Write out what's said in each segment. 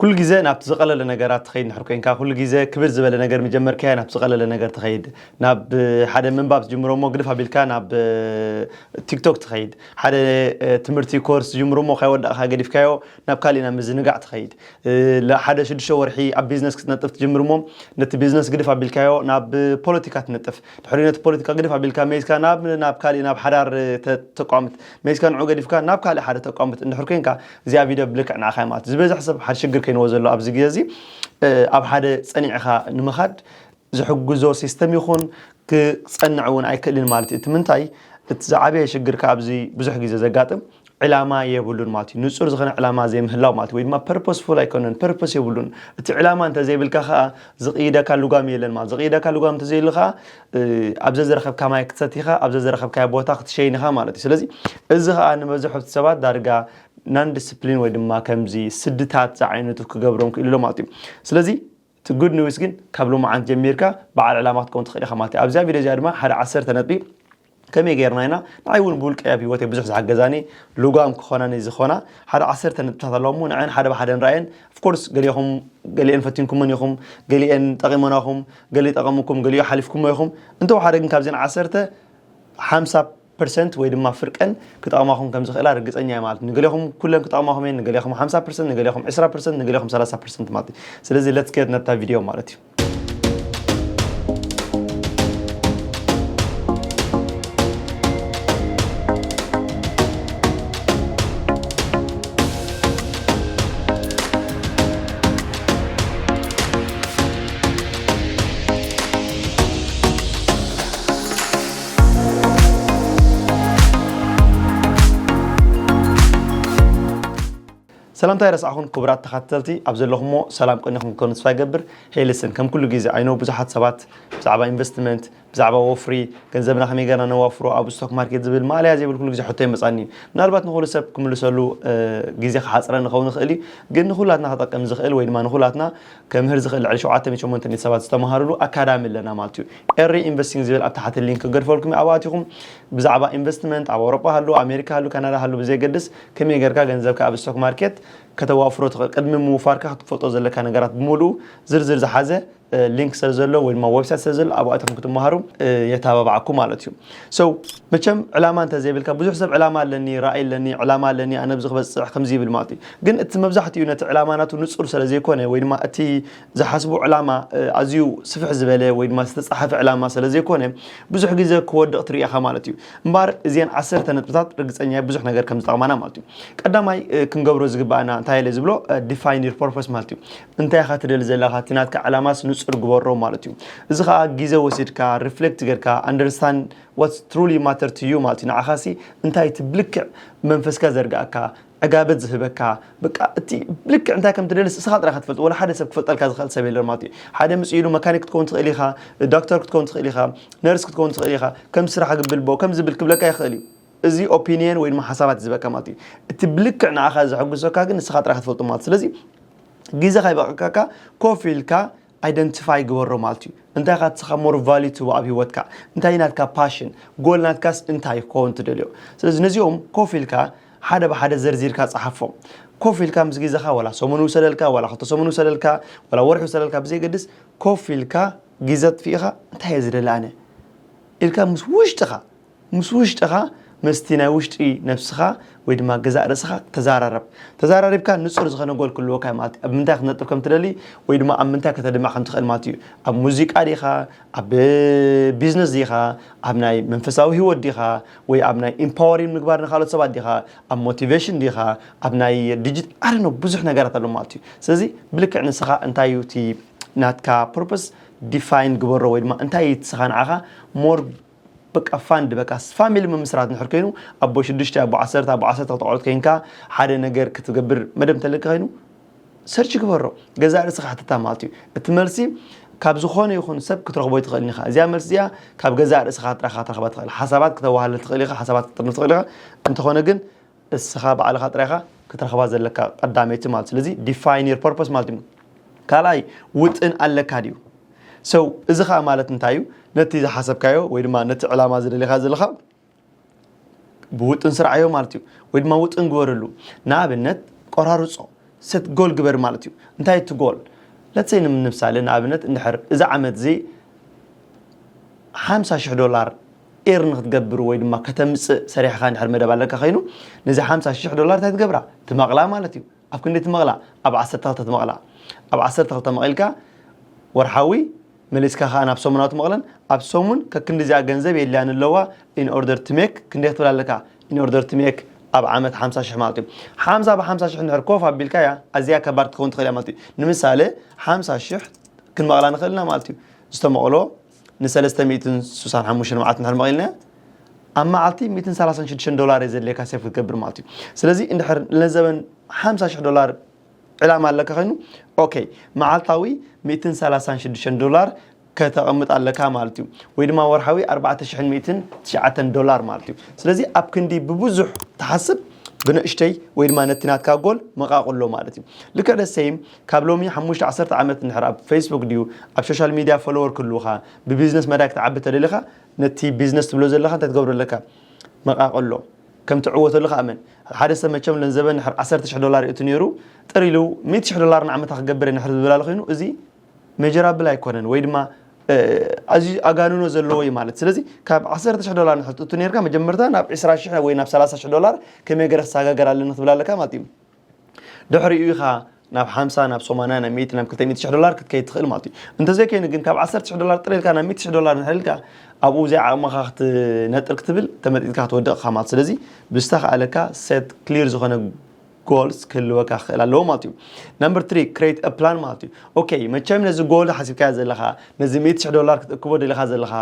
ኩሉ ግዜ ናብቲ ዝቐለለ ነገራት ትኸይድ እንድሕር ኮይንካ፣ ኩሉ ግዜ ክብድ ዝበለ ነገር ምጀመርካዮ ናብ ዝቐለለ ነገር ትኸይድ። ናብ ሓደ ምንባብ ትጅምሮ እሞ ግድፍ ኣቢልካ ናብ ቲክቶክ ትኸይድ። ሓደ ትምህርቲ ኮርስ ትጅምሩ እሞ ካይወዳእካ ገዲፍካዮ ናብ ካሊእ ናብ ምዝንጋዕ ትኸይድ። ሓደ ሽዱሽተ ወርሒ ኣብ ቢዝነስ ክትነጥፍ ትጅምር እሞ ነቲ ቢዝነስ ግድፍ ኣቢልካዮ ናብ ፖለቲካ ትነጥፍ። ድሕሪ ነቲ ፖለቲካ ግድፍ ኣቢልካ መይዝካ ናብ ናብ ካሊእ ናብ ሓዳር ተቋምት መይዝካ ንዑ ገዲፍካ ናብ ካልእ ሓደ ተቋምት እንድሕር ኮይንካ እዚኣ ቪድዮ ብልክዕ ንዓኻ ማለት ዝበዝሕ ሰብ ሓደ ሽግር ከይንዎ ዘሎ ኣብዚ ግዜ እዚ ኣብ ሓደ ጸኒዕኻ ንምኻድ ዝሕግዞ ሲስተም ይኹን ክጸንዕ እውን ኣይክእልን ማለት እዩ። እቲ ምንታይ እቲ ዝዓበየ ሽግር ከኣ ኣብዚ ብዙሕ ግዜ ዘጋጥም ዕላማ የብሉን ማለት እዩ። ንጹር ዝኾነ ዕላማ ዘይምህላው ማለት ወይ ድማ ፐርፖስፉል ኣይኮነን፣ ፐርፖስ የብሉን። እቲ ዕላማ እንተዘይብልካ ከኣ ዝቕይደካ ልጓም የለን ማለት። ዝቕይደካ ልጓም እንተዘይሉ ከኣ ኣብ ዘዘረኸብካ ማይ ክትሰቲኻ ኣብ ዘዘረኸብካዮ ቦታ ክትሸይንኻ ማለት እዩ። ስለዚ እዚ ከኣ ንመብዛሕቱ ሰባት ዳርጋ ናን ዲስፕሊን ወይ ድማ ከምዚ ስድታት ዝዓይነቱ ክገብሮም ክእልሎ ማለት እዩ። ስለዚ እቲ ጉድ ኒውስ ግን ካብ ሎማዓንቲ ጀሚርካ በዓል ዕላማ ክትከውን ትኽእል ኢኻ ማለት እዩ። ኣብዚኣ ቪድዮ እዚኣ ድማ ሓደ ዓሰርተ ነጥቢ ከመይ ጌርና ኢና ንዓይ እውን ብውልቀይ ኣብ ህይወተይ ብዙሕ ዝሓገዛኒ ልጓም ክኾናኒ ዝኾና ሓደ ዓሰርተ ነጥብታት ኣለዋ እሞ ንዐን ሓደ ብሓደ ንረኣየን። ኦፍኮርስ ገሊኹም ገሊአን ፈቲንኩመን ኢኹም፣ ገሊአን ጠቒመናኹም፣ ገሊ ጠቐምኩም፣ ገሊኡ ሓሊፍኩሞ ኢኹም። እንተወሓደ ግን ካብዘን ዓሰርተ ሓምሳ ፐርሰንት ወይ ድማ ፍርቀን ክጠቕማኹም ከም ዝኽእላ ርግጸኛ እየ ማለት እዩ። ንገሊኹም ኩለን ክጠቕማኹም እየን፣ ንገሊኹም ሓምሳ ፐርሰንት፣ ንገሊኹም ዕስራ ፐርሰንት፣ ንገሊኹም ሰላሳ ፐርሰንት ማለት እዩ። ስለዚ ሌትስ ጌት ነታ ቪድዮ ማለት እዩ። ሰላምታ ይረስዓኹን ክቡራት ተኸታተልቲ ኣብ ዘለኹሞ ሰላም ቀኒኹም ክትኮኑ ተስፋ ይገብር። ሄይ ልስን ከም ኩሉ ግዜ ኣይኖ ብዙሓት ሰባት ብዛዕባ ኢንቨስትመንት ብዛዕባ ወፍሪ ገንዘብና ከመይ ገርና ነዋፍሮ ኣብ ስቶክ ማርኬት ዝብል ማለያ ዘይብል ኩሉ ግዜ ሕቶ ይመፃኒ እዩ። ምናልባት ንኹሉ ሰብ ክምልሰሉ ግዜ ክሓፅረ ንኸውን ይኽእል እዩ፣ ግን ንኹላትና ክጠቅም ዝኽእል ወይ ድማ ንኹላትና ከምህር ዝኽእል ልዕሊ ሸውዓተ ሚእቲ ሸሞንተ ሚእቲ ሰባት ዝተምሃሩሉ ኣካዳሚ ኣለና ማለት እዩ። ኤሪ ኢንቨስቲንግ ዝብል ኣብ ታሕቲ ሊንክ ክገድፈልኩም ኣብኣት ኢኹም ብዛዕባ ኢንቨስትመንት ኣብ ኣውሮጳ ሃሉ ኣሜሪካ ሃሉ ካናዳ ሃሉ ብዘይገድስ ከመይ ጌርካ ገንዘብካ ኣብ ስቶክ ማርኬት ከተዋፍሮ ትኽእል ቅድሚ ምውፋርካ ክትፈልጦ ዘለካ ነገራት ብምሉኡ ዝርዝር ዝሓዘ ሊንክ ስለ ዘሎ ወይ ድማ ዌብሳይት ስለ ዘሎ ኣብኣትኩም ክትመሃሩ የተባባዕኩ ማለት እዩ። So መቸም ዕላማ እንተዘይብልካ ብዙሕ ሰብ ዕላማ ኣለኒ ራእይ ኣለኒ ዕላማ ኣለኒ ኣነ ብዚ ክበፅሕ ከምዚ ይብል ማለት እዩ። ግን እቲ መብዛሕትኡ ነቲ ዕላማ ናቱ ንፁር ስለ ዘይኮነ ወይ ድማ እቲ ዝሓስቡ ዕላማ ኣዝዩ ስፍሕ ዝበለ ወይ ድማ ዝተፃሓፈ ዕላማ ስለ ዘይኮነ ብዙሕ ግዜ ክወድቕ ትሪኢኻ ማለት እዩ። እምበኣር እዚአን ዓሰርተ ነጥብታት ርግፀኛ ብዙሕ ነገር ከም ዝጠቕማና ማለት እዩ። ቀዳማይ ክንገብሮ ዝግባኣና እንታይ ኢለ ዝብሎ ዲፋይን ዩር ፐርፖስ ማለት እዩ። እንታይ ኢኻ ትደሊ ዘለኻ እቲ ናትካ ዕላማስ ንፁር ግበሮ ማለት እዩ። እዚ ከዓ ግዜ ወሲድካ ሪፍሌክት ጌርካ understand what truly matter to you ማለት እዩ። ንዓኻሲ እንታይ እቲ ብልክዕ መንፈስካ ዘርግኣካ ዕጋበት ዝህበካ በቃ እቲ ብልክዕ እንታይ ከም ትደልስ እስኻ ጥራኻ ትፈልጥ ወላ ሓደ ሰብ ክፈልጠልካ ዝኽእል ሰብ የለን ማለት እዩ። ሓደ ምስ ኢሉ መካኒክ ክትከውን ትኽእል ኢኻ፣ ዶክተር ክትከውን ትኽእል ኢኻ፣ ነርስ ክትከውን ትኽእል ኢኻ፣ ከም ስራሕ ግብልቦ ከም ዝብል ክብለካ ይኽእል እዩ። እዚ ኦፒኒየን ወይ ድማ ሓሳባት ዝህበካ ማለት እዩ። እቲ ብልክዕ ንዓኻ ዘሐጉሰካ ግን ንስኻ ጥራኻ ትፈልጦ ማለት ስለዚ ግዜ ካይበቃካ ኮፍ ኢልካ ኣይደንቲፋይ ግበሮ ማለት እዩ። እንታይ ኢኻ ንስኻ ሞር ቫልዩ ትህቦ ኣብ ህይወትካ እንታይ ናትካ ፓሽን ጎል ናትካስ እንታይ ክኸውን ትደልዮ። ስለዚ ነዚኦም ኮፍ ኢልካ ሓደ ብሓደ ዘርዚርካ ጸሓፎም። ኮፍ ኢልካ ምስ ግዜኻ ዋላ ሰሙን ውሰደልካ ዋላ ክልተ ሰሙን ውሰደልካ ዋላ ወርሒ ውሰደልካ ብዘይገድስ ኮፍ ኢልካ ግዜ ኣጥፊእኻ እንታይ እየ ዝደሊ ኣነ ኢልካ ምስ ውሽጥኻ ምስ ውሽጥኻ ምስቲ ናይ ውሽጢ ነብስኻ ወይ ድማ ገዛእ ርእስኻ ተዛራረብ። ተዛራሪብካ ንጹር ዝኾነ ጎል ክህልወካ እዩ ማለት እዩ። ኣብ ምንታይ ክትነጥፍ ከም ትደሊ ወይ ድማ ኣብ ምንታይ ከተድምዕ ከም ትኽእል ማለት እዩ። ኣብ ሙዚቃ ዲኻ፣ ኣብ ቢዝነስ ዲኻ፣ ኣብ ናይ መንፈሳዊ ህይወት ዲኻ፣ ወይ ኣብ ናይ ኢምፓወሪንግ ምግባር ንኻልኦት ሰባት ዲኻ፣ ኣብ ሞቲቬሽን ዲኻ፣ ኣብ ናይ ዲጂት ኣረኖ ብዙሕ ነገራት ኣሎ ማለት እዩ። ስለዚ ብልክዕ ንስኻ እንታይ እዩ እቲ ናትካ ፐርፖስ ዲፋይን ግበሮ ወይ ድማ እንታይ እዩ እቲ ስኻ ንዓኻ ሞር በቃ ፋንድ በቃ ፋሚሊ ምምስራት ንሕር ኮይኑ ኣቦ ሽዱሽተ ኣቦ ዓሰርተ ኣቦ ዓሰርተ ክተቆልት ኮይንካ ሓደ ነገር ክትገብር መደብ እንተለካ ኮይኑ ሰርች ግበሮ። ገዛእ ርእስኻ ሕተታ ማለት እዩ። እቲ መልሲ ካብ ዝኾነ ይኹን ሰብ ክትረኽቦ ኣይትኽእልን ኢኻ። እዚኣ መልሲ እዚኣ ካብ ገዛእ ርእስኻ ጥራኻ ክትረኽባ ትኽእል። ሓሳባት ክተዋህለ ትኽእል ኢኻ፣ ሓሳባት ክትጥርንፍ ትኽእል ኢኻ። እንተኾነ ግን እስኻ ባዕልኻ ጥራኻ ክትረኽባ ዘለካ ቀዳመይቲ ማለት ስለዚ ዲፋይን ዮር ፐርፖስ ማለት እዩ። ካልኣይ ውጥን ኣለካ ድዩ? ሰው እዚ ኸዓ ማለት እንታይ እዩ? ነቲ ዝሓሰብካዮ ወይ ድማ ነቲ ዕላማ ዝደለኻ ዘለኻ ብውጥን ስርዓዮ ማለት እዩ። ወይ ድማ ውጥን ግበርሉ። ንኣብነት ቆራርጾ set goal ግበር ማለት እዩ። እንታይ እቲ goal? ለትሰይ ንምሳሌ ንኣብነት እንድሕር እዚ ዓመት እዚ ሓምሳ ሽሕ ዶላር earn ንክትገብር ወይ ድማ ከተምፅእ ሰሪሕካ እንድሕር መደብ ኣለካ ኮይኑ ነዚ ሓምሳ ሽሕ ዶላር እንታይ ትገብራ? ትመቕላ ማለት እዩ። ኣብ ክንደይ ትመቕላ? ኣብ ዓሰርተ ክልተ ትመቕላ። ኣብ ዓሰርተ ክልተ መቒልካ ወርሓዊ መሊስካ ከዓ ናብ ሰሙናዊ ትመቕለን ኣብ ሰሙን ከክንዲ እዚኣ ገንዘብ የድልያን ኣለዋ in order to make ክንደይ ክትብል ኣለካ? In order to make ኣብ ዓመት ሓምሳ ሽሕ ማለት እዩ። ሓምሳ ብ ሓምሳ ሽሕ እንድሕር ኮፍ ኣቢልካያ ኣዝያ ከባድ ክትኸውን ትኽእል እያ ማለት እዩ። ንምሳሌ ሓምሳ ሽሕ ክንመቕላ ንኽእል ኢና ማለት እዩ። ዝተመቕሎ ንሰለስተ ሚእትን ስሳን ሓሙሽተን መዓልቲ እንድሕር መቒልናያ ኣብ መዓልቲ ሚእትን ሰላሳን ሽዱሽተን ዶላር እየ ዘድልየካ ሴፍ ክትገብር ማለት እዩ። ስለዚ እንድሕር ነዘበን ሓምሳ ሽሕ ዶላር ዕላማ ኣለካ ኮይኑ okay መዓልታዊ ሚእትን ሰላሳን ሽዱሽተን ዶላር ከተቐምጥ ኣለካ ማለት እዩ። ወይ ድማ ወርሓዊ ኣርባዕተ ሽሕን ሚእትን ትሽዓተን ዶላር ማለት እዩ። ስለዚ ኣብ ክንዲ ብብዙሕ ትሓስብ ብንእሽተይ ወይ ድማ ነቲ ናትካ goal መቓቕሎ ማለት እዩ። ልክዕ ደሰይም ካብ ሎሚ ሓሙሽተ ዓሰርተ ዓመት እንድሕር ኣብ ፌስቡክ ድዩ ኣብ ሶሻል ሚድያ ፎሎወር ክህልውኻ ብቢዝነስ መዳይ ክትዓቢ ተደሊኻ ነቲ ቢዝነስ ትብሎ ዘለኻ እንታይ ትገብሮ ኣለካ? መቓቕሎ ከም ትዕወተሉ ከኣምን ሓደ ሰብ መቸም ለንዘበን እንድሕር ዓሰርተ ሽሕ ዶላር ይእቱ ነይሩ ጥር ኢሉ ሚእቲ ሽሕ ዶላር ንዓመታ ክገብር እየ እንድሕር ዝብል ኣሎ ኮይኑ እዚ ሜጀራብል ኣይኮነን ወይ ድማ ኣዝዩ ኣጋንኖ ዘለዎ እዩ ማለት። ስለዚ ካብ ዓሰርተ ሽሕ ዶላር ንሕትእቱ ነርካ መጀመርታ ናብ ዕስራ ሽሕ ወይ ናብ ሰላሳ ሽሕ ዶላር ከመይ ገረ ክሰጋገር ኣለኒ ክትብል ኣለካ ማለት እዩ። ድሕሪኡ ኢኻ ናብ ሓምሳ ናብ ሰማንያ ናብ ሚእቲ ናብ ክልተ ሚእቲ ሽሕ ዶላር ክትከይድ ትኽእል ማለት እዩ። እንተዘይኮይኑ ግን ካብ ዓሰርተ ሽሕ ዶላር ጥረ ኢልካ ናብ ሚእቲ ሽሕ ዶላር ንሕልልካ ኣብኡ ብዘይ ዓቕምኻ ክትነጥር ክትብል ተመጢጥካ ክትወድቕ ኢኻ ማለት። ስለዚ ብዝተኻእለካ set clear ዝኾነ goals ክህልወካ ክኽእል ኣለዎ ማለት እዩ። Number three create a plan ማለት እዩ። Okay መቸም ነዚ goal ሓሲብካዮ ዘለኻ ነዚ ሚእቲ ሽሕ ዶላር ክትእክቦ ደሊኻ ዘለኻ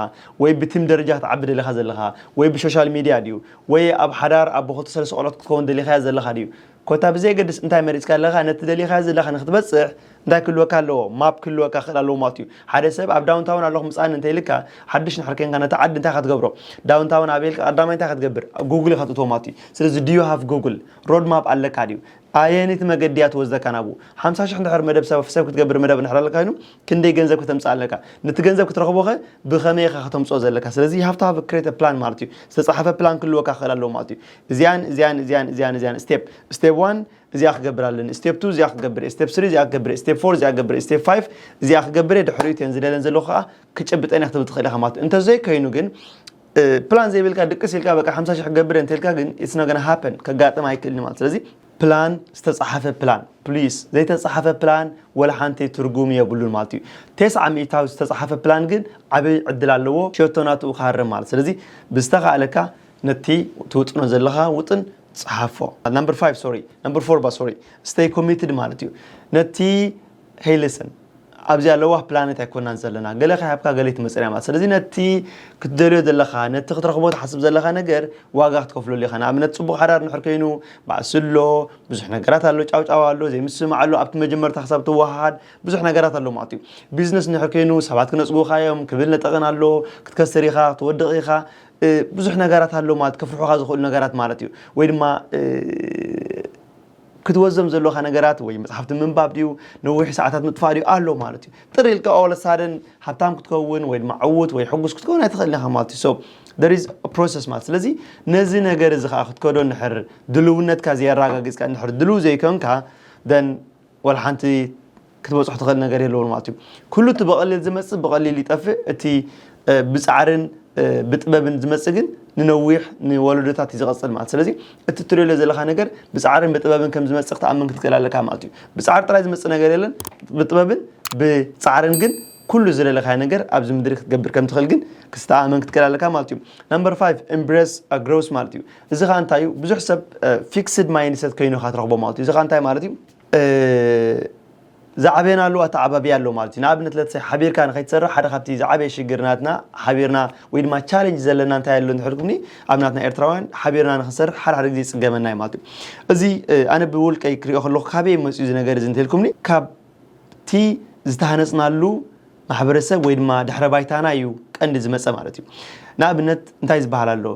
ወይ ብቲም ደረጃ ክትዓቢ ደሊኻ ዘለኻ ወይ ብሶሻል ሚድያ ድዩ ወይ ኣብ ሓዳር ኣቦ ክልተ ሰለስተ ቆልዑት ክትከውን ደሊኻዮ ዘለኻ ድዩ ኮታ ብዘየገድስ እንታይ መሪፅካ ኣለኻ ነቲ ደሊኻዮ ዘለኻ ንክትበፅሕ እንታይ ክህልወካ ኣለዎ? ማፕ ክህልወካ ክኽእል ኣለዎ ማለት እዩ። ሓደ ሰብ ኣብ ዳውንታውን ኣለኹ ምፃኒ እንተይልካ ሓድሽ ንሕር ከይንካ ነቲ ዓዲ እንታይ ኢኻ ትገብሮ? ዳውንታውን ኣበይ ኢልካ ቀዳማይ እንታይ ኢኻ ትገብር? ጉግል ኢኻ ትእትዎ ማለት እዩ። ስለዚ do you have Google? ሮድ ማፕ ኣለካ ድዩ? ኣየነይቲ መገዲ እያ ትወስደካ ናብኡ? ሓምሳ ሽሕ እንድሕር መደብ ሰብ ሰብ ክትገብር መደብ እንድሕር ኣለካ ኮይኑ ክንደይ ገንዘብ ከተምፅእ ኣለካ? ነቲ ገንዘብ ክትረኽቦ ኸ ብኸመይ ኢኻ ከተምፅኦ ዘለካ? ስለዚ you have to have create plan ማለት እዩ። ዝተፃሓፈ ፕላን ክህልወካ ክኽእል ኣለዎ ማለት እዩ። እዚኣን እዚኣን እዚኣን እዚኣን እዚኣን step step one እዚኣ ክገብር ኣለኒ step two እዚኣ ክገብር እየ step three እዚኣ ክገብር እየ step four እዚኣ ክገብር እየ step five እዚኣ ክገብር እየ ድሕሪኡ እተን ዝደለን ዘለኹ ከዓ ክጭብጠን ክትብል ትኽእል ኢኻ ማለት እዩ። እንተዘይኮይኑ ግን ፕላን ዘይብልካ ድቅስ ኢልካ በቃ ሓምሳ ሽሕ ክገብር እየ እንተልካ ግን it's not gonna happen ከጋጥም ኣይክእልን ማለት ስለዚ ፕላን ዝተፃሓፈ ፕላን please ዘይተፃሓፈ ፕላን ወላ ሓንቲ ትርጉም የብሉን ማለት እዩ። ተስዓ ሚእታዊ ዝተፃሓፈ ፕላን ግን ዓብይ ዕድል ኣለዎ ሸቶ ናትኡ ክሃርም ማለት ስለዚ ብዝተኻእለካ ነቲ ትውጥኖ ዘለኻ ውጥን ፀሓፎ number five sorry number four ባ sorry stay committed ማለት እዩ። ነቲ hey listen ኣብዚኣ ለዋህ ፕላኔት ኣይኮናን ዘለና ገለ ከይሃብካ ገለ ትመፅእ እያ ማለት ስለዚ ነቲ ክትደልዮ ዘለኻ ነቲ ክትረኽቦ ትሓስብ ዘለኻ ነገር ዋጋ ክትከፍለሉ ኢኻ። ንኣብነት ፅቡቕ ሓዳር እንድሕር ኮይኑ ባእሲ ኣሎ ብዙሕ ነገራት ኣሎ ጫውጫው ኣሎ ዘይምስምማዕ ኣሎ ኣብቲ መጀመርታ ክሳብ ትወሃሃድ ብዙሕ ነገራት ኣሎ ማለት እዩ። ቢዝነስ እንድሕር ኮይኑ ሰባት ክነፅጉኻ እዮም ክብል ነጠቕን ኣሎ ክትከስር ኢኻ ክትወድቕ ኢኻ ብዙሕ ነገራት ኣሎ ማለት ከፍርሑኻ ዝኽእሉ ነገራት ማለት እዩ። ወይ ድማ ክትወዘም ዘለኻ ነገራት ወይ መፅሓፍቲ ምንባብ ድዩ ነዊሕ ሰዓታት ምጥፋእ ድዩ ኣሎ ማለት እዩ። ጥር ኢልካ all of a sudden ሃብታም ክትከውን ወይ ድማ ዕዉት ወይ ሕጉስ ክትከውን ኣይትኽእልን ኢኻ ማለት እዩ። So there is process ማለት ስለዚ ነዚ ነገር እዚ ከዓ ክትከዶ እንድሕር ድልውነትካ ዘየራጋጊፅካ እንድሕር ድልው ዘይኮንካ then ወላ ሓንቲ ክትበፅሖ ትኽእል ነገር የለውን ማለት እዩ። ኩሉ እቲ ብቐሊል ዝመፅእ ብቐሊል ይጠፍእ፣ እቲ ብፃዕርን ብጥበብን ዝመፅእ ግን ንነዊሕ ንወለዶታት እዩ ዝቐፅል ማለት። ስለዚ እቲ ትሪሎ ዘለኻ ነገር ብፃዕርን ብጥበብን ከም ዝመፅእ ክትኣምን ክትክእል ኣለካ ማለት እዩ። ብፃዕሪ ጥራይ ዝመፅእ ነገር የለን፣ ብጥበብን ብፃዕርን ግን ኩሉ ዝደለኻዮ ነገር ኣብዚ ምድሪ ክትገብር ከም ትኽእል ግን ክስተኣመን ክትክእል ኣለካ ማለት እዩ። Number five embrace growth ማለት እዩ። እዚ ከዓ እንታይ እዩ? ብዙሕ ሰብ fixed mindset ኮይኑ ኢኻ ትረኽቦ ማለት እዩ። እዚ ከዓ እንታይ ማለት እዩ? ዝዓበየናሉ ኣተዓባብያ ኣሎ ማለት እዩ። ንኣብነት let's say ሓቢርካ ንኸይትሰርሕ ሓደ ካብቲ ዝዓበየ ሽግር ናትና ሓቢርና ወይ ድማ ቻሌንጅ ዘለና እንታይ ኣሎ እንድሕር ኢልኩምኒ ኣብ ናትና ኤርትራውያን ሓቢርና ንኽንሰርሕ ሓደ ሓደ ግዜ ይፅገመና እዩ ማለት እዩ። እዚ ኣነ ብውልቀይ ክሪኦ ከለኹ ካበይ መፅኡ እዚ ነገር እዚ እንተልኩምኒ ካብቲ ዝተሃነፅናሉ ማሕበረሰብ ወይ ድማ ድሕረ ባይታና እዩ ቀንዲ ዝመፀ ማለት እዩ። ንኣብነት እንታይ ዝበሃል ኣሎ?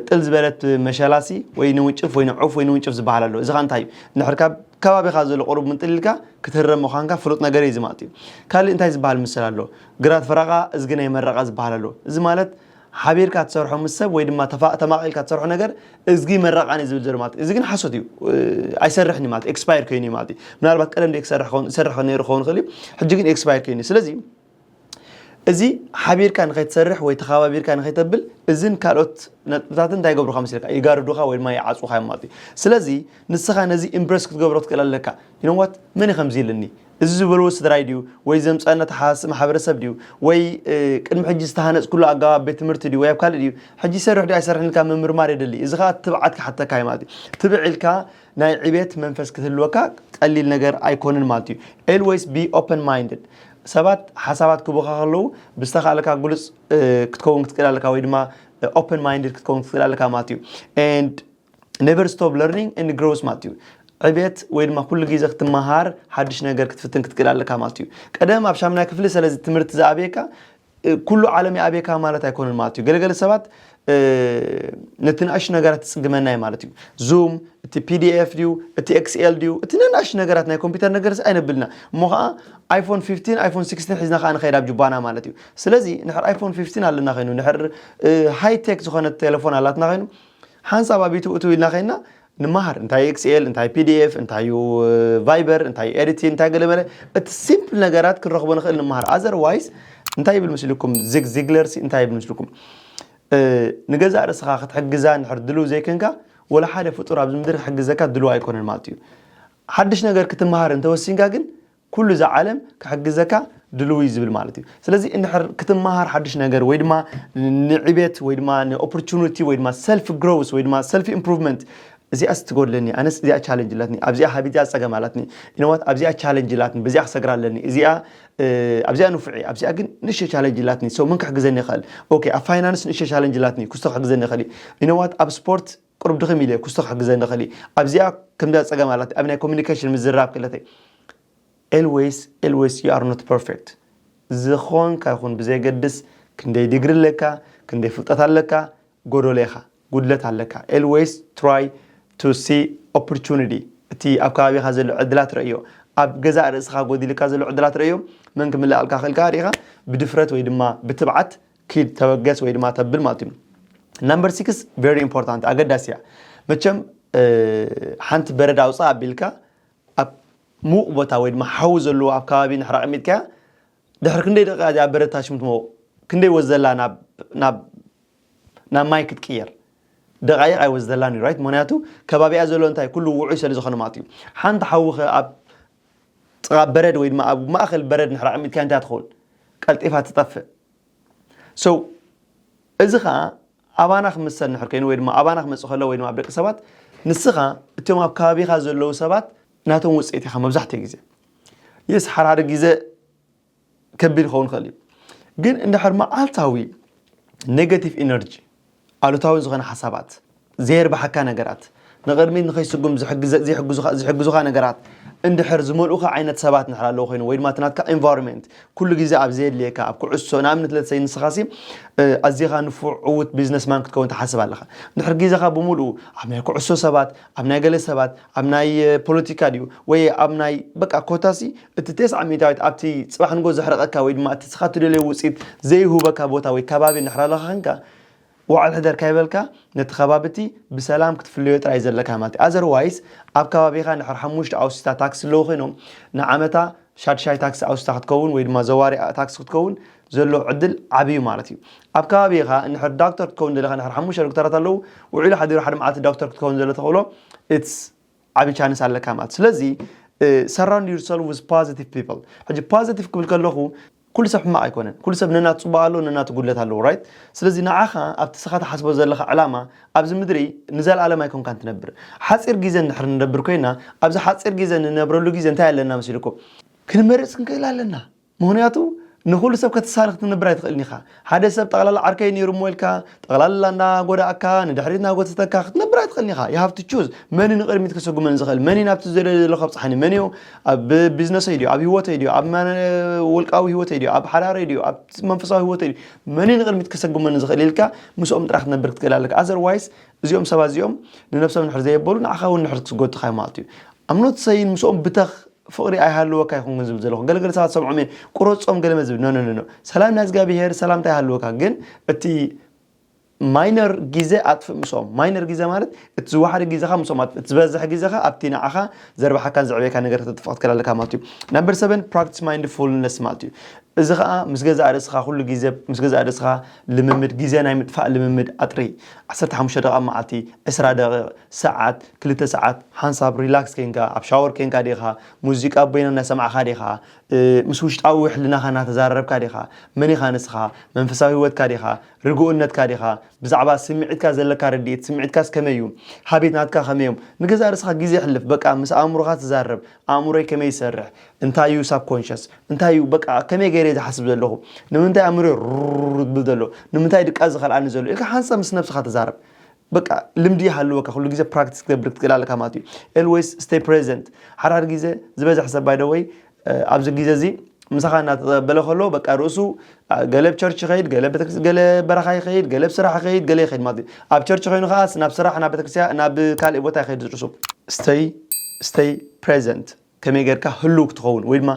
ጥል ዝበለት መሸላሲ ወይ ንውንጭፍ ወይ ንዑፍ ወይ ንውንጭፍ ዝበሃል ኣሎ። እዚ ኸ እንታይ እዩ? እንድሕር ካብ ከባቢኻ ዘሎ ቁሩብ ምንጥል ኢልካ ክትህረም ምዃንካ ፍሉጥ ነገር እዩ እዚ ማለት እዩ። ካልእ እንታይ ዝበሃል ምስል ኣሎ? ግራት ፈረቓ እዝጊ ናይ መረቓ ዝበሃል ኣሎ። እዚ ማለት ሓቢርካ ትሰርሖ ምስ ሰብ ወይ ድማ ተፋ- ተማቒልካ ትሰርሖ ነገር እዝጊ መረቓኒ ዝብል ዘሎ ማለት እዩ። እዚ ግን ሓሶት እዩ። እ፣ ኣይሰርሕን እዩ ማለት፣ ኤክስፓየር ኮይኑ እዩ ማለት እዩ። ምናልባት ቀደም ዶ ክሰርሕ ክኸውን- ይሰርሕ ነይሩ ክኸውን ይኽእል እዩ። ሕጂ ግን ኤክስፓየር ኮይኑ እዩ። ስለዚ እዚ ሓቢርካ ንኸይትሰርሕ ወይ ተኸባቢርካ ንኸይተብል እዝን ካልኦት ነጥብታትን እንታይ ይገብሩኻ መሲልካ? ይጋርዱኻ ወይ ድማ ይዓጹኻ እዮም ማለት እዩ። ስለዚ ንስኻ ነዚ ኢምፕረስ ክትገብሮ ትክእል ኣለካ። ይነዋት መን እዩ ከምዚ ኢልኒ? እዚ ዝበልዎ ስድራይ ድዩ? ወይ ዘምፀአና ተሓስ ማሕበረሰብ ድዩ? ወይ እ፣ ቅድሚ ሕጂ ዝተሃነፅኩሉ ኣገባብ ቤት ትምህርቲ ድዩ? ወይ ኣብ ካልእ ድዩ? ሕጂ ይሰርሕ ድዩ ኣይሰርሕን ኢልካ ምምርማር የደሊ። እዚ ከዓ ትብዓት ክሓተካ እዩ ማለት እዩ። ትብዕ ኢልካ ናይ ዕቤት መንፈስ ክትህልወካ ቀሊል ነገር ኣይኮንን ማለት እዩ። Always be open minded። ሰባት ሓሳባት ክቡኻ ከለዉ ብዝተኻእለካ ግሉፅ እ፣ ክትከውን ክትክእል ኣለካ ወይ ድማ ኦፕን ማይንድድ ክትከውን ክትክእል ኣለካ ማለት እዩ። And never stop learning and grows ማለት እዩ። ዕቤት ወይ ድማ ኩሉ ግዜ ክትመሃር ሓድሽ ነገር ክትፍትን ክትክእል ኣለካ ማለት እዩ። ቀደም ኣብ ሻምናይ ክፍሊ ስለዚ ትምህርቲ ዝኣብየካ እ፣ ኩሉ ዓለም ይኣብየካ ማለት ኣይኮነን ማለት እዩ። ገለገለ ሰባት እ፣ ነቲ ንኣሽቱ ነገራት ትጽግመና እዩ ማለት እዩ። ዙም፣ እቲ ፒ ዲ ኤፍ ድዩ፣ እቲ ኤክስ ኤል ድዩ፣ እቲ ነንኣሽቱ ነገራት ናይ ኮምፒውተር ነገርስ ኣይነብልና። እሞ ኸዓ ኣይፎን ፊፍቲን፣ ኣይፎን ሲክስቲን ሒዝና ኸዓ ንኸይድ ኣብ ጁባና ማለት እዩ። ስለዚ ንሕር ኣይፎን ፊፍቲን ኣለና ኸይኑ፣ ንሕር እ፣ ሃይቴክ ዝኾነት ቴሌፎን ኣላትና ኸይኑ፣ ሓንሳብ ኣብ ዩቱብ እትው ኢልና ኸይንና ንመሃር። እንታይ ኤክስ ኤል፣ እንታይ ፒ ዲ ኤፍ፣ እንታይ እዩ እ፣ ቫይበር፣ እንታይ ኤዲቲንግ፣ እንታይ ገለ መለ፣ እቲ ሲምፕል ነገራት ክንረኽቦ ንኽእል ንመሃር። ኣዘርዋይስ እንታይ ይብል ምስልኩም? ዚግ ዚግለር ሲ እንታይ ይብል ምስልኩም? እ፣ ንገዛእ ርእስኻ ክትሕግዛ እንድሕር ድልው ዘይኮንካ፣ ወላ ሓደ ፍጡር ኣብዚ ምድሪ ክሕግዘካ ድልው ኣይኮነን ማለት እዩ። ሓድሽ ነገር ክትመሃር እንተወሲንካ ግን ኩሉ እዛ ዓለም ክሕግዘካ ድልው እዩ ዝብል ማለት እዩ። ስለዚ እንድሕር ክትመሃር ሓድሽ ነገር ወይ ድማ ንዕቤት ወይ ድማ ንኦፖርቹኒቲ ወይ ድማ ሰልፍ ግሮውስ ወይ ድማ ሰልፍ ኢምፕሩቭመንት፣ እዚኣስ ትጎድለኒ፣ ኣነስ እዚኣ ቻለንጅ ኣላትኒ፣ ኣብዚኣ ሃቢት እዚኣ ጸገም ኣላትኒ፣ ኢነዋት ኣብዚኣ ቻለንጅ ኣላትኒ፣ በዚኣ ክሰግራ ኣለኒ፣ እዚኣ እ፣ ኣብዚኣ ንፉዕ እየ፣ ኣብዚኣ ግን ንእሽተይ ቻለንጅ ኣላትኒ። So መን ክሕግዘኒ ይኽእል? ኦኬ፣ ኣብ ፋይናንስ ንእሽተይ ቻለንጅ ኣላትኒ፣ ኩስቶ ክሕግዘኒ ይኽእል እዩ። ኢነዋት ኣብ ስፖርት ቁሩብ ድኽም ኢለ ኩስቶ ክሕግዘኒ ይኽእል እዩ። ኣብዚኣ ከምዚኣ ጸገም ኣላት፣ ኣብ ናይ ኮሚኒኬሽን ምዝራብ ክእለተይ። ኤልዌይስ ኤልዌይስ you are not perfect። ዝኾንካ ይኹን ብዘየገድስ፣ ክንደይ ዲግሪ ኣለካ፣ ክንደይ ፍልጠት ኣለካ፣ ጎዶሎ ኢኻ፣ ጉድለት ኣለካ። Always try to see opportunity። እቲ ኣብ ከባቢኻ ዘሎ ዕድላት ረእዮ። ኣብ ገዛእ ርእስኻ ጎዲልካ ዘሎ ዕድላት ረእዮ። መን ክምልኣልካ ክእልካ ርኢኻ ብድፍረት ወይ ድማ ብትብዓት ኪድ ተበገስ ወይ ድማ ተብል ማለት እዩ። Number six very important፣ ኣገዳሲ እያ። መቸም እ፣ ሓንቲ በረድ ኣውፅእ ኣቢልካ ኣብ ምዉቕ ቦታ ወይ ድማ ሓዊ ዘለዎ ኣብ ከባቢ ንሕር ኣቐሚጥካያ ድሕሪ ክንደይ ደቂቃ እዚኣ በረድ ታሽም ትመውቕ? ክንደይ ወዘላ ናብ ናብ ናብ ማይ ክትቅየር? ደቃይቕ ኣይወስደላን እዩ፣ ራይት? ምኽንያቱ ከባቢኣ ዘሎ እንታይ ኩሉ ውዑይ ስለ ዝኾነ ማለት እዩ። ሓንቲ ሓዊ ኸ ኣብ ጥቓ በረድ ወይ ድማ ኣብ ማእኸል በረድ ንድሕር ኣቐሚጥካ እንታይ ትኸውን? ቀልጢፋ ትጠፍእ። So እዚ ኸዓ ኣባና ክምሰል ንድሕር ኮይኑ ወይ ድማ ኣባና ክመፅእ ከሎ ወይ ድማ ኣብ ደቂ ሰባት ንስኻ እቶም ኣብ ከባቢኻ ዘለዉ ሰባት ናቶም ውፅኢት ኢኻ መብዛሕትኡ ግዜ። የስ ሓደ ሓደ ግዜ ከቢድ ክኸውን ይኽእል እዩ። ግን እንድሕር መዓልታዊ ኔጋቲቭ ኢነርጂ፣ ኣሉታዊ ዝኾነ ሓሳባት፣ ዘየርብሓካ ነገራት፣ ንቕድሚት ንኸይስጉም ዝሕግዘ- ዝሕግዙኻ ዝሕግዙኻ ነገራት እንድሕር ዝመልኡኻ ዓይነት ሰባት እንድሕር ኣለዉ ኮይኑ ወይ ድማ እቲ ናትካ ኤንቫይሮንመንት ኩሉ ግዜ ኣብ ዘየድልየካ ኣብ ኩዕሶ ንኣብነት ለትሰይ ንስኻሲ እ፣ ኣዚኻ ንፉዕ ዕዉት ቢዝነስማን ክትከውን ትሓስብ ኣለኻ። እንድሕር ግዜኻ ብምሉኡ ኣብ ናይ ኩዕሶ ሰባት ኣብ ናይ ገለ ሰባት ኣብ ናይ እ፣ ፖለቲካ ድዩ ወይ ኣብ ናይ በቃ ኮታሲ እቲ ተስዓ ሚእታዊት ኣብቲ ጽባሕ ንጎ ዘሕረቐካ ወይ ድማ እቲ ስኻ ትደልዮ ውፅኢት ዘይህበካ ቦታ ወይ ከባቢ እንድሕር ኣለኻ ኸንካ ውዓል ሕደር ካይበልካ ነቲ ከባቢ እቲ ብሰላም ክትፍለዮ ጥራይ ዘለካ ማለት እዩ። ኣዘርዋይስ ኣብ ከባቢኻ እንድሕር ሓሙሽተ ኣውሲታ ታክሲ ኣለዉ ኮይኖም ንዓመታ ሻድሻይ ታክሲ ኣውሲታ ክትከውን ወይ ድማ ዘዋሪ ታክሲ ክትከውን ዘሎ ዕድል ዓብዩ ማለት እዩ። ኣብ ከባቢኻ እንድሕር ዳክተር ክትከውን ዘለኻ እንድሕር ሓሙሽተ ዶክተራት ኣለዉ ውዒሉ ሓዲሩ ሓደ መዓልቲ ዳክተር ክትከውን ዘሎ ተኽእሎ it's ዓቢ ቻንስ ኣለካ ማለት። ስለዚ surround yourself with positive people። ሕጂ ፖዚቲቭ ክብል ከለኹ ኩሉ ሰብ ሕማቕ ኣይኮነን። ኩሉ ሰብ ነናቱ ጽቡቕ ኣለዎ፣ ነናቱ ጉድለት ኣለዎ፣ ራይት? ስለዚ ንዓኻ ኣብቲ ስኻ ትሓስቦ ዘለኻ ዕላማ ኣብዚ ምድሪ ንዘለኣለም ኣይኮንካን ትነብር። ሓጺር ግዜ እንድሕር ንነብር ኮይና ኣብዚ ሓጺር ግዜ ንነብረሉ ግዜ እንታይ ኣለና መሲልኩም? ክንመርጽ ክንክእል ኣለና። ምኽንያቱ ንኹሉ ሰብ ከተሳኒ ክትነብር ኣይትኽእልን ኢኻ። ሓደ ሰብ ጠቕላላ ዓርከይ ነይሩ እሞ ኢልካ ጠቕላላ እናጎዳእካ ንድሕሪት እናጎተተካ ክትነብር ኣይትኽእልን ኢኻ። You have to choose። መን እዩ ንቕድሚት ከሰጉመኒ ዝኽእል? መን እዩ ናብቲ ዝደልዮ ዘሎ ከብጽሓኒ? መን እዩ ኣብ ቢዝነሰይ ድዩ ኣብ ህይወተይ ድዩ ኣብ መን- ውልቃዊ ህይወተይ ድዩ ኣብ ሓዳረይ ድዩ ኣብ መንፈሳዊ ህይወተይ ድዩ መን እዩ ንቕድሚት ከሰጉመኒ ዝኽእል ኢልካ ምስኦም ጥራሕ ክትነብር ክትክእል ኣለካ። ኣዘርዋይስ እዚኦም ሰባት እዚኦም ንነብሶም ንድሕር ዘየበሉ ንዓኻ እውን ንድሕር ክትጎትኻ እዩ ማለት እዩ። ኣምኖት ሰይን ምስኦም ብተኽ ፍቕሪ ኣይሃልወካ ይኹን ግን ዝብል ዘለኹ ገለገለ ሰባት ሰምዖም እየ ቁረጾም ገለመ ዝብል ኖ ኖ ኖ ሰላም ናይ እግዚኣብሄር ሰላምታ ይሃልወካ ግን እቲ ማይነር ግዜ ኣጥፍእ ምስኦም። ማይነር ግዜ ማለት እቲ ዝወሓደ ግዜኻ ምስኦም ኣጥፍእ፣ እቲ ዝበዝሕ ግዜኻ ኣብቲ ንዓኻ ዘርብሓካን ዘዕብየካ ነገር ከተጥፍእ ክትክእል ኣለካ ማለት እዩ። ናምበር ሰቨን፣ ፕራክቲስ ማይንድፉልነስ ማለት እዩ። እዚ ከዓ ምስ ገዛእ ርእስኻ ኩሉ ግዜ፣ ምስ ገዛእ ርእስኻ ልምምድ፣ ግዜ ናይ ምጥፋእ ልምምድ ኣጥሪ። ዓሰርተ ሓሙሽተ ደቂቃ መዓልቲ፣ ዕስራ ደቂቕ፣ ሰዓት፣ ክልተ ሰዓት፣ ሓንሳብ ሪላክስ ኬንካ፣ ኣብ ሻወር ኬንካ ዲኻ፣ ሙዚቃ በይኑ እናሰማዕካ ዲኻ፣ ምስ ውሽጣዊ ሕልናኻ እናተዛረብካ ዲኻ፣ መን ኢኻ ንስኻ፣ መንፈሳዊ ህይወትካ ዲኻ፣ ርግኡነትካ ዲኻ፣ ብዛዕባ ስምዒትካ ዘለካ ርድኢት፣ ስምዒትካስ ከመይ እዩ፣ ሃቤት ናትካ ከመይ እዮም፣ ንገዛእ ርእስኻ ግዜ ሕልፍ። በቃ ምስ ኣእምሮኻ ትዛረብ። ኣእምሮይ ከመይ ይሰርሕ፣ እንታይ እዩ ሳብኮንሽስ፣ እንታይ እዩ በቃ ከመይ ገይረ ዝሓስብ ዘለኹ፣ ንምንታይ ኣእምሮይ ሩር ዝብል ዘሎ፣ ንምንታይ ድቃ ዝኸልኣኒ ዘሎ ኢልካ ሓንሳብ ምስ ነብስኻ ተዛረብ። በቃ ልምዲ ይሃልወካ፣ ኩሉ ግዜ ፕራክቲስ ክትገብር ክትክእል ኣለካ ማለት እዩ። Always stay present። ሓደ ሓደ ግዜ ዝበዝሕ ሰብ ባይ ወይ ኣብዚ ግዜ እዚ ምሳኻ እናተበለ ከሎ በቃ ርእሱ ገለ ኣብ ቸርች ይኸይድ፣ ገለ ቤተክርስ ገለ በረኻ ይኸይድ፣ ገለ ኣብ ስራሕ ይኸይድ፣ ገለ ይኸይድ ማለት እዩ። ኣብ ቸርች ኮይኑ ከዓ ናብ ስራሕ ናብ ቤተክርስትያን ናብ ካልእ ቦታ ይኸይድ ርእሱ። Stay stay present። ከመይ ጌርካ ህሉው ክትኸውን ወይ ድማ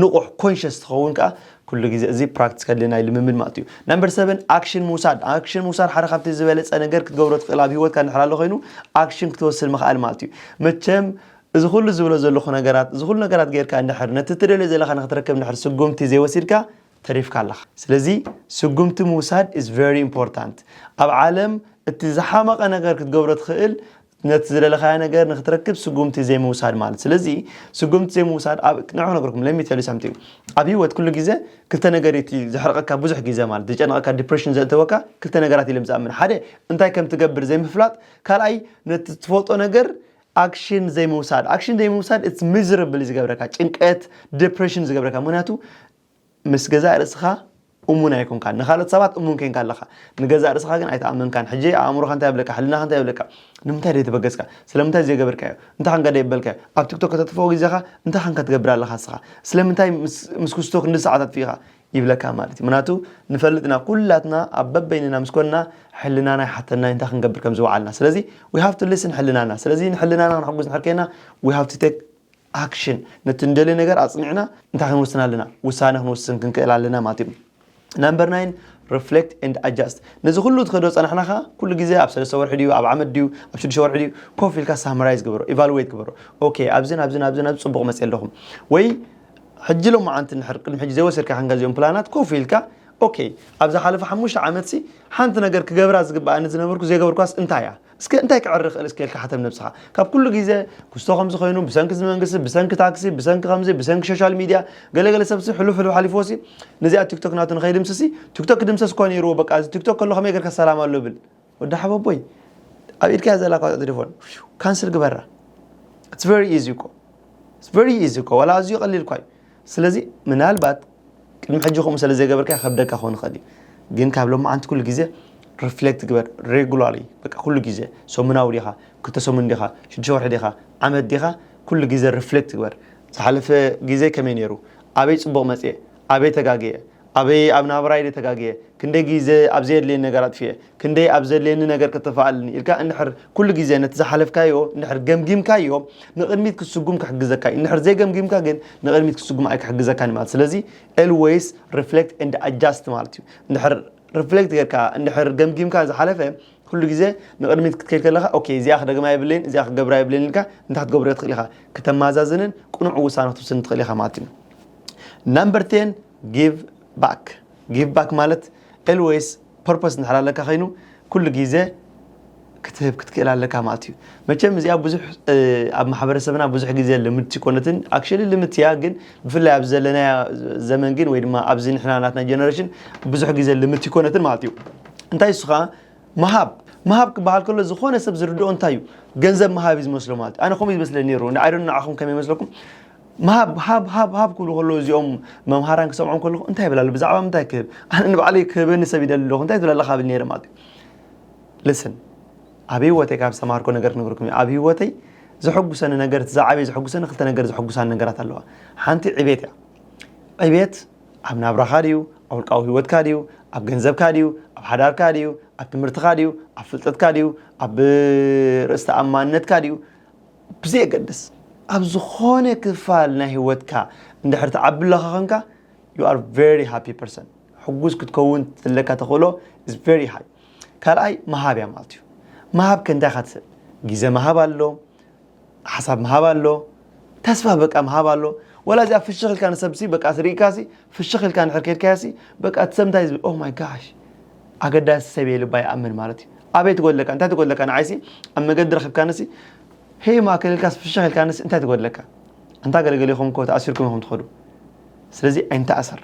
ንቑሕ ኮንሽስ ትኸውን ከዓ ኩሉ ግዜ እዚ ፕራክቲስ ከድልየና እዩ፣ ልምምድ ማለት እዩ። ናምበር ሰቨን፣ ኣክሽን ምውሳድ። ኣክሽን ምውሳድ ሓደ ካብቲ ዝበለፀ ነገር ክትገብሮ ትኽእል ኣብ ህይወትካ እንድሕር ኣሎ ኮይኑ ኣክሽን ክትወስድ ምኽኣል ማለት እዩ። መቸም እዚ ኩሉ ዝብሎ ዘለኹ ነገራት፣ እዚ ኩሉ ነገራት ጌርካ እንድሕር ነቲ ትደልዮ ዘለኻ ንክትረክብ እንድሕር ስጉምቲ ዘይወሲድካ ተሪፍካ ኣለኻ። ስለዚ ስጉምቲ ምውሳድ is very important። ኣብ ዓለም እቲ ዝሓመቐ ነገር ክትገብሮ ትኽእል ነቲ ዝደለኻዮ ነገር ንክትረክብ ስጉምቲ ዘይምውሳድ ማለት። ስለዚ ስጉምቲ ዘይምውሳድ ኣብ ንዑ ክነግረኩም let me tell you something። ኣብ ህይወት ኩሉ ግዜ ክልተ ነገር እዩ እቲ ዘሕርቀካ ብዙሕ ግዜ ማለት ዝጨነቀካ ዲፕሬሽን ዘእተወካ ክልተ ነገራት ኢለ ዝኣምን። ሓደ እንታይ ከም ትገብር ዘይምፍላጥ፣ ካልኣይ ነቲ ትፈልጦ ነገር ኣክሽን ዘይምውሳድ። ኣክሽን ዘይምውሳድ it's miserable እዩ ዝገብረካ፣ ጭንቀት ዲፕሬሽን ዝገብረካ። ምክንያቱ ምስ ገዛእ ርእስኻ እሙን ኣይኮንካን። ንኻልኦት ሰባት እሙን ኬንካ ኣለኻ፣ ንገዛእ ርእስኻ ግን ኣይተኣመንካን። ሕጂ ኣእምሮኻ እንታይ ይብለካ? ሕልናኻ እንታይ ይብለካ? ንምንታይ ደይተበገስካ? ስለምንታይ ዘይገበርካዮ? እንታይ ኸንካ ደይበልካዮ? ኣብ ቲክቶክ ከተጥፍኦ ግዜኻ እንታይ ኸንካ ትገብር ኣለኻ እስኻ? ስለምንታይ ምስ ምስ ክስቶ ክንዲ ሰዓት ኣጥፊእኻ? ይብለካ ማለት እዩ። ምክንያቱ ንፈልጥ ኢና ኩላትና ኣብ በበይንና ምስ ኮንና ሕልናና ይሓተና እንታይ ክንገብር ከም ዝወዓልና። ስለዚ we have to listen ሕልናና። ስለዚ ንሕልናና ክንሕጉዝ እንድሕር ኬና we have to take ኣክሽን፣ ነቲ ንደልዮ ነገር ኣጽኒዕና እንታይ ክንውስን ኣለና? ውሳነ ክንውስን ክንክእል ኣለና ማለት እዩ። ናምበር ናይን፣ reflect and adjust። ነዚ ኩሉ ትኸዶ ጸናሕና ኸኣ ኩሉ ግዜ ኣብ ሰለስተ ወርሒ ድዩ፣ ኣብ ዓመት ድዩ፣ ኣብ ሽዱሽተ ወርሒ ድዩ፣ ኮፍ ኢልካ ሳምራይዝ ግበሮ፣ ኢቫሉዌት ግበሮ። ኦኬ፣ ኣብዝን ኣብዝን ኣብዝን ኣብዚ ጽቡቕ መጽየ ኣለኹ ወይ ሕጂ ሎማዓንቲ እንድሕር ቅድሚ ሕጂ ዘይወሰድካ ኸንካ እዚኦም ፕላናት ኮፍ ኢልካ ኦኬ፣ ኣብ ዝሓለፈ ሓሙሽተ ዓመትሲ ሓንቲ ነገር ክገብራ ዝግብኣኒ ዝነበርኩ ዘይገበርኳስ እንታይ እያ? እስከ እንታይ ክዕሪ ክእል እስከ ኢልካ ሓተም ነብስኻ። ካብ ኩሉ ግዜ ክስቶ ከምዚ ኮይኑ ብሰንኪ እዚ መንግስቲ፣ ብሰንኪ ታክሲ፣ ብሰንኪ ከምዚ፣ ብሰንኪ ሶሻል ሚድያ፣ ገለገለ ሰብሲ ሕሉፍ ሕሉፍ ሓሊፍዎሲ ነዚኣ ቲክቶክ ናቱ ንኸይድምስሲ ቲክቶክ ክድምሰስ እኳ ነይርዎ። በቃ እዚ ቲክቶክ ከሎ ከመይ ጌርካ ሰላም ኣሎ ብል ወዲ ሓወቦይ ኣብ ኢድካ ዘላ እኳ ቴሌፎን ካንስል ግበራ። It's very easy እኮ። It's very easy እኮ። ዋላ ኣዝዩ ቀሊል እኳ እዩ። ስለዚ ምናልባት ቅድሚ ሕጂ ከምኡ ስለ ዘይገበርካ ከብደካ ክኾን ይኽእል እዩ። ግን ካብ ሎማዓንቲ ኩሉ ግዜ ሪፍሌክት ግበር። ሬጉላርሊ በቃ ኩሉ ግዜ ሰሙናዊ ዲኻ፣ ክልተ ሰሙን ዲኻ፣ ሽዱሽተ ወርሒ ዲኻ፣ ዓመት ዲኻ፣ ኩሉ ግዜ ሪፍሌክት ግበር። ዝሓለፈ ግዜ ከመይ ነይሩ? ኣበይ ጽቡቕ መጽየ? ኣበይ ተጋግየ? ኣበይ ኣብ ናብራይ ድየ ተጋግየ? ክንደይ ግዜ ኣብ ዘየድልየኒ ነገር ኣጥፊኤ? ክንደይ ኣብ ዘድልየኒ ነገር ከተፋኣልኒ ኢልካ እንድሕር ኩሉ ግዜ ነቲ ዝሓለፍካዮ እንድሕር ገምጊምካዮ ንቕድሚት ክትስጉም ክሕግዘካ እዩ። እንድሕር ዘይገምጊምካ ግን ንቕድሚት ክትስጉም ኣይክሕግዘካን እዩ ማለት። ስለዚ always reflect and adjust ማለት እዩ። እንድሕር ሪፍሌክት ጌርካ እንድሕር ገምጊምካ ዝሓለፈ ኩሉ ግዜ ንቕድሚት ክትከይድ ከለኻ ኦኬ እዚኣ ክደግማ የብለይን እዚኣ ክገብራ የብለይን ኢልካ እንታይ ክትገብሮ ትኽእል ኢኻ? ከተማዛዝንን ቅኑዕ ውሳነ ክትውስን ትኽእል ኢኻ ማለት እዩ። ናምበር ቴን፣ ጊቭ ባክ። ጊቭ ባክ ማለት ኤልዌይስ ፐርፖስ እንድሕር ኣለካ ኮይኑ ኩሉ ግዜ ክትህብ ክትክእል ኣለካ ማለት እዩ። መቸም እዚኣ ብዙሕ ኣብ ማሕበረሰብና ብዙሕ ግዜ ልምድቲ ኮነትን ኣክሽሊ ልምድቲ እያ፣ ግን ብፍላይ ኣብ ዘለናያ ዘመን ግን ወይ ድማ ኣብዚ ንሕና ናትና ጀነሬሽን ብዙሕ ግዜ ልምድቲ ኮነትን ማለት እዩ። እንታይ እሱ ከዓ ምሃብ ምሃብ ክበሃል ከሎ ዝኾነ ሰብ ዝርድኦ እንታይ እዩ? ገንዘብ ምሃብ እዩ ዝመስሎ ማለት እዩ። ኣነ ከምኡ እዩ ዝመስለኒ ነይሩ። ንዓይዶ ንዓኹም ከመይ ይመስለኩም? ምሃብ ሃብ ሃብ ሃብ ክብሉ ከለዉ እዚኦም መምሃራን ክሰምዖም ከለኹ እንታይ ይብል ኣሎ? ብዛዕባ ምንታይ ክህብ? ኣነ ንባዕለይ ክህበኒ ሰብ ይደሊ ኣለኹ እንታይ ትብል ኣለኻ ብል ነይረ ማለት እዩ። ልስን ኣብ ህይወተይ ካብ ዝተማሃርኮ ነገር ክነግርኩም እዩ። ኣብ ህይወተይ ዘሐጉሰኒ ነገር እቲ ዝዓበየ ዘሐጉሰኒ ክልተ ነገር ዘሐጉሳኒ ነገራት ኣለዋ። ሓንቲ ዕቤት እያ። ዕቤት ኣብ ናብራኻ ድዩ? ኣብ ውልቃዊ ህይወትካ ድዩ? ኣብ ገንዘብካ ድዩ? ኣብ ሓዳርካ ድዩ? ኣብ ትምህርትኻ ድዩ? ኣብ ፍልጠትካ ድዩ? ኣብ ርእስቲ ኣማንነትካ ድዩ? ብዘየገድስ ኣብ ዝኾነ ክፋል ናይ ህይወትካ እንድሕር ትዓቢ ኣለኻ ኾንካ you are very happy person። ሕጉስ ክትከውን ዘለካ ተኽእሎ is very high። ካልኣይ ምሃብ እያ ማለት እዩ። ምሃብ ከ እንታይ ኢኻ ትስብ? ግዜ ምሃብ ኣሎ፣ ሓሳብ ምሃብ ኣሎ፣ ተስፋ በቃ ምሃብ ኣሎ። ወላ እዚኣ ፍሽኽ ኢልካ ንሰብሲ በቃ ትርኢካሲ ፍሽኽ ኢልካ ንድሕር ከድካያሲ በቃ እቲ ሰብ እንታይ ዝብል? Oh my gosh፣ ኣገዳሲ ሰብ እየ ልባ ይኣምን ማለት እዩ። ኣበይ ትጎድለካ? እንታይ ትጎድለካ? ንዓይሲ ኣብ መገዲ ረኺብካንሲ ሄይ ማእከል ኢልካስ ፍሽኽ ኢልካንስ እንታይ ትጎድለካ? ኣንታ ገለገሊኹም እኮ ተኣሲርኩም ኢኹም ትኸዱ። ስለዚ ኣይንተኣሰር።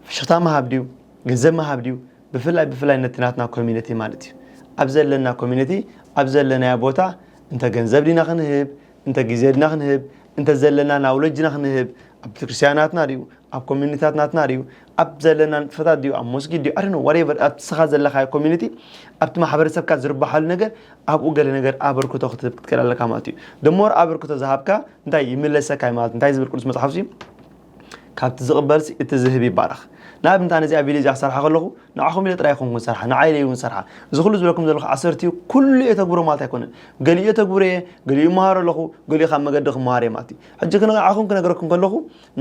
ፍሽኽታ ምሃብ ድዩ? ገንዘብ ምሃብ ድዩ? ብፍላይ ብፍላይ ነቲ ናትና ኮሚኒቲ ማለት እዩ። ኣብ ዘለና ኮሚኒቲ ኣብ ዘለናዮ ቦታ እንተ ገንዘብ ዲና ክንህብ፣ እንተ ግዜ ዲና ክንህብ፣ እንተ ዘለና ናውለጅ ዲና ክንህብ፣ ኣብ ቤተክርስትያናትና ድዩ፣ ኣብ ኮሚኒታት ናትና ድዩ፣ ኣብ ዘለና ንጥፈታት ድዩ፣ ኣብ መስጊድ ድዩ፣ ኣደነ ዋሬቨር ኣብቲ ስኻ ዘለኻዮ ኮሚኒቲ ኣብቲ ማሕበረሰብካ ዝርባሓሉ ነገር ኣብኡ ገለ ነገር ኣበርክቶ ክትህብ ክትክእል ኣለካ ማለት እዩ። ደሞር ኣበርክቶ ዝሃብካ እንታይ ይምለሰካ እዩ ማለት እንታይ ዝብል ቅዱስ መፅሓፍ እዩ? ካብቲ ዝቕበልሲ እቲ ዝህብ ይባረኽ። ንኣብነት ኣነ እዚኣ ቪድዮ እዚኣ ክሰርሓ ከለኹ ንዓኹም ኢለ ጥራይ ይኹንኩን ሰርሓ ንዓይ ኢለ እውን ሰርሓ። እዚ ኩሉ ዝበለኩም ዘለኹ ዓሰርቲኡ ኩሉ እየ ተግብሮ ማለት ኣይኮነን። ገሊኡ እየ ተግብሮ እየ፣ ገሊኡ ይመሃሮ ኣለኹ፣ ገሊኡ ካብ መገዲ ክመሃር እየ ማለት እዩ። ሕጂ ንዓኹም ክነግረኩም ከለኹ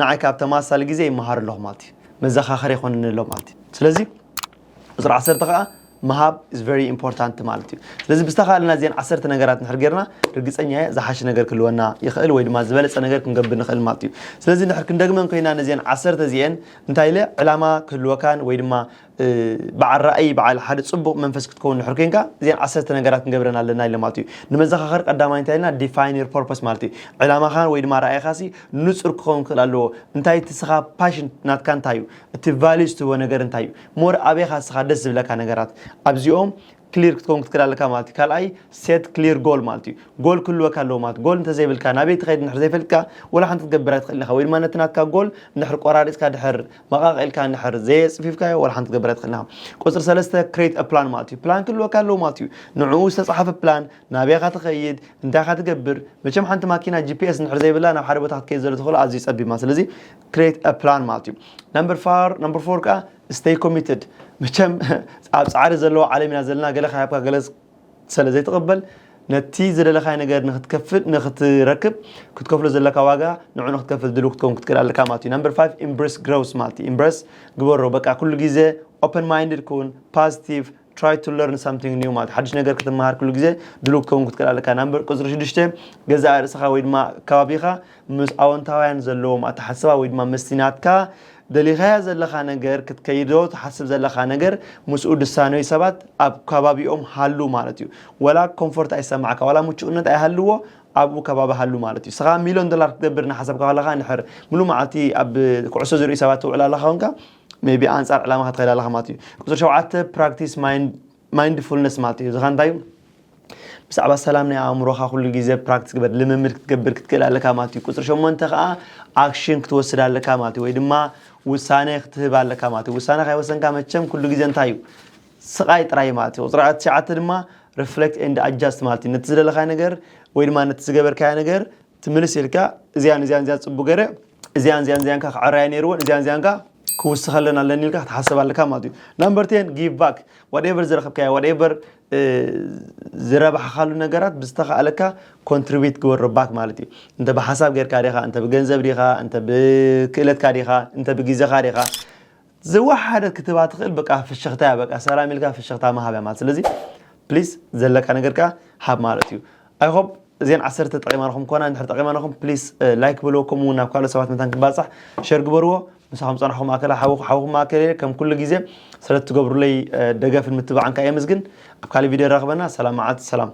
ንዓይ ካብ ተማሳሊ ግዜ ይመሃር ኣለኹ ማለት እዩ። መዘኻኸር ይኾንኒ ኣሎ ማለት እዩ። ስለዚ ቁፅሪ ዓሰርተ ከዓ ምሃብ is very important ማለት እዩ። ስለዚ ብዝተኻለና እዚአን ዓሰርተ ነገራት ንድሕር ጌርና ርግፀኛ እየ ዝሓሸ ነገር ክህልወና ይኽእል ወይ ድማ ዝበለፀ ነገር ክንገብር ንኽእል ማለት እዩ። ስለዚ ንድሕር ክንደግመን ኮይና ነዚአን ዓሰርተ እዚአን እንታይ ኢለ ዕላማ ክህልወካን ወይ ድማ በዓል ራእይ በዓል ሓደ ፅቡቕ መንፈስ ክትከውን ንድሕር ኮይንካ እዚአን ዓሰርተ ነገራት ክንገብረን ኣለና ኢለ ማለት እዩ። ንመዘኻኸር ቀዳማይ እንታይ ኢልና define your purpose ማለት እዩ። ዕላማኻን ወይ ድማ ራእይኻሲ ንፁር ክኸውን ክኽእል ኣለዎ። እንታይ እቲ ስኻ ፓሽን ናትካ እንታይ እዩ? እቲ ቫልዩስ ትህቦ ነገር እንታይ እዩ? ሞር ኣበይኻ ስኻ ደስ ዝብለካ ነገራት ኣብዚኦም ክሊር ክትከውን ክትክእል ኣለካ ማለት እዩ። ካልኣይ set clear goal ማለት እዩ። ጎል ክህልወካ ኣለዎ ማለት ጎል እንተዘይብልካ ናበይ ትኸይድ እንድሕር ዘይፈልጥካ ወላ ሓንቲ ክትገብር ኣይትኽእል ኢኻ። ወይ ድማ ነቲ ናትካ ጎል እንድሕር ቆራሪፅካ ድሕር መቓቐልካ እንድሕር ዘየፅፊፍካዮ ወላ ሓንቲ ክትገብር ኣይትኽእል ኢኻ። ቁፅሪ ሰለስተ create a plan ማለት እዩ። ፕላን ክህልወካ ኣለዎ ማለት እዩ። ንዕኡ ዝተፃሓፈ ፕላን ናበይ ኢኻ ትኸይድ እንታይ ኢኻ ትገብር። መቸም ሓንቲ ማኪና ጂፒኤስ እንድሕር ዘይብላ ናብ ሓደ ቦታ ክትከይድ ዘሎ ተኽእሎ ኣዝዩ ፀቢብ ማለት ስለዚ create a plan ማለት እዩ። ነምበር ፋር ነምበር ፎር ከዓ stay committed። መቸም ኣብ ፃዕሪ ዘለዎ ዓለም ኢና ዘለና። ገለ ክሃብካ ገለ ስለ ዘይትቕበል ነቲ ዝደለኻዮ ነገር ንክትከፍል ንክትረክብ ክትከፍሎ ዘለካ ዋጋ ንዑ ንክትከፍል ድሉ ክትከውን ክትክእል ኣለካ ማለት እዩ። ነምበር ፋይቭ embrace growth ማለት እዩ። Embrace ግበሮ በቃ ኩሉ ግዜ open minded ኩን positive try to learn something new ማለት ሓድሽ ነገር ክትመሃር ኩሉ ግዜ ድሉ ክትከውን ክትክእል ኣለካ። ናምበር ቁፅሪ ሽዱሽተ ገዛእ ርእስኻ ወይ ድማ ከባቢኻ ምስ ኣወንታውያን ዘለዎም ኣተሓስባ ወይ ድማ ምስቲ ናትካ ደሊኻያ ዘለኻ ነገር ክትከይዶ ትሓስብ ዘለኻ ነገር ምስኡ ድሳነዩ ሰባት ኣብ ከባቢኦም ሃሉ ማለት እዩ። ወላ ኮምፎርት ኣይሰማዕካ ዋላ ምቹእነት ኣይሃልዎ ኣብኡ ከባቢ ሃሉ ማለት እዩ። ስኻ ሚሊዮን ዶላር ክትገብር እናሓሰብካ ከለኻ ንሕር ሙሉ መዓልቲ ኣብ ኩዕሶ ዝርእዩ ሰባት ትውዕል ኣለኻ ኮንካ ሜቢ ኣንፃር ዕላማኻ ትኸይድ ኣለኻ ማለት እዩ። ቁፅሪ ሸውዓተ practice mindfulness ማለት እዩ። እዚ ኸ እንታይ እዩ? ብዛዕባ ሰላም ናይ ኣእምሮኻ ኩሉ ግዜ ፕራክቲስ ግበር ልምምድ ክትገብር ክትክእል ኣለካ ማለት እዩ። ቁፅሪ ሸሞንተ ከዓ ኣክሽን ክትወስድ ኣለካ ማለት እዩ። ወይ ድማ ውሳነ ክትህብ ኣለካ ማለት እዩ። ውሳነ ካይወሰንካ መቸም ኩሉ ግዜ እንታይ እዩ? ስቓይ ጥራይ ማለት እዩ። ቁፅሪ ትሽዓተ ድማ reflect and adjust ማለት እዩ። ነቲ ዝደለኻዮ ነገር ወይ ድማ ነቲ ዝገበርካዮ ነገር ትምልስ ኢልካ እዚያን እዚያን እዚያን ፅቡቅ ገይረ እዚያን እዚያን እዚያን ካ ክዕራየ ነይርዎን እዚያን እዚያን ካ ክውስኸለን ኣለኒ ኢልካ ክትሓስብ ኣለካ ማለት እዩ። Number ten give back whatever ዝረኸብካዮ whatever ዝረባሕካሉ ነገራት ብዝተኻእለካ ኮንትሪቢት ግበሮ ባክ ማለት እዩ። እንተ ብሓሳብ ጌርካ ዲኻ እንተ ብገንዘብ ዲኻ እንተ ብክእለትካ ዲኻ እንተ ብግዜኻ ዲኻ ዝወሓደት ክትህባ ትኽእል በቃ ፍሽኽታ እያ በቃ ሰላም ኢልካ ፍሽኽታ ምሃብ እያ ማለት ስለዚ ፕሊስ ዘለካ ነገርካ ሃብ ማለት እዩ። I hope እዚአን ዓሰርተ ጠቂማንኹም ኮና እንድሕር ጠቂማንኹም ፕሊስ ላይክ በልዎ ከምኡ እውን ናብ ካልኦት ሰባት መታን ክባፃሕ ሸር ግበርዎ። ምሳኹም ፀናሕኹም ኣከለ ሓውኹም ኣከለ ከም ኩሉ ግዜ ስለትገብሩለይ ደገፍን ምትባዕን ከየምስግን ኣብ ካልእ ቪድዮ ራኽበና ሰላም መዓልቲ ሰላም።